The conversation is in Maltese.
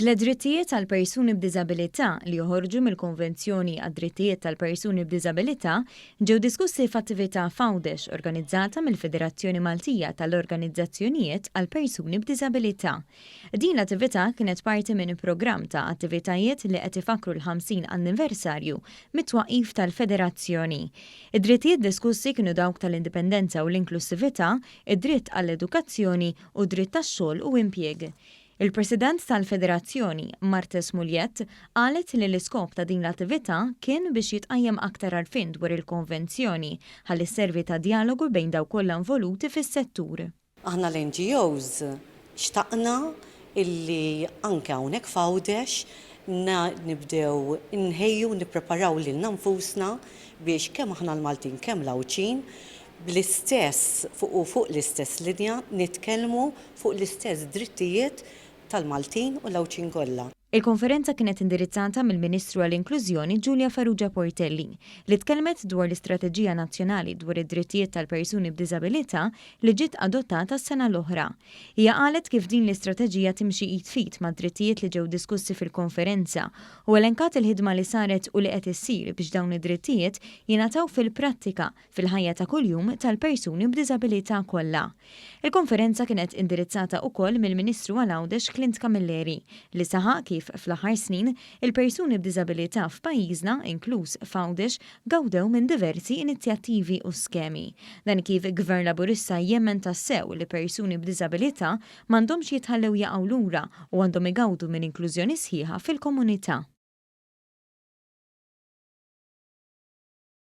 Tlett drittijiet għal persuni b'diżabilità li joħorġu mill-Konvenzjoni għad-Drittijiet tal-Persuni b'Diżabilità ġew diskussi f'attività f'Għawdex organizzata mill-Federazzjoni Maltija tal-Organizzazzjonijiet għal Persuni b'Diżabilità. Din l-attività kienet parti minn programm ta' attivitajiet li qed ifakkru l-50 anniversarju mit-twaqqif tal-Federazzjoni. Id-drittijiet diskussi kienu dawk tal-indipendenza u l-inklussività, id-dritt għall-edukazzjoni u d-dritt tax-xogħol u impjieg. Il-President tal-Federazzjoni, Marthese Mugliett, qalet li l-iskop ta' din l-attività kien biex jitqajjem aktar għarfien dwar il-konvenzjoni ħalli sservi ta' djalogu bejn dawk kollha involuti fis-settur. Aħna l-NGOs xtaqna illi anke hawnhekk f'Għawdex nibdew inħejju u nippreparaw lilna nfusna biex kemm aħna l-Maltin kemm l-Għawdxin bl-istess fuq u fuq l-istess linja nitkellmu fuq l-istess drittijiet tal-Maltin u l-Għawdxin kollha. Il-konferenza kienet indirizzata mill-Ministru għall-Inklużjoni Julia Farrugia Portelli, li tkellmet dwar l-Istrateġija Nazzjonali dwar id-Drittijiet tal-Persuni b'Diżabilità li ġiet adottata s-sena l-oħra. Hija qalet kif din l-istrateġija timxi id f'id mad-drittijiet li ġew diskussi fil-konferenza u elenkat il-ħidma li saret u li qed issir biex dawn id-drittijiet jingħataw fil-prattika fil-ħajja ta' kuljum tal-persuni b'diżabilità kollha. Il-konferenza kienet indirizzata wkoll mill-Ministru għal Għawdex Clint Camilleri li saħaq kif fl-aħħar snin il-persuni b'diżabilità f'pajjiżna, inkluż f'Għawdex, gawdew minn diversi inizjattivi u skemi. Dan kif Gvern Laburista jemmen tassew li persuni b'diżabilità m'għandhomx jitħallew jaqgħu lura u għandhom igawdu minn inklużjoni sħiħa fil-komunità.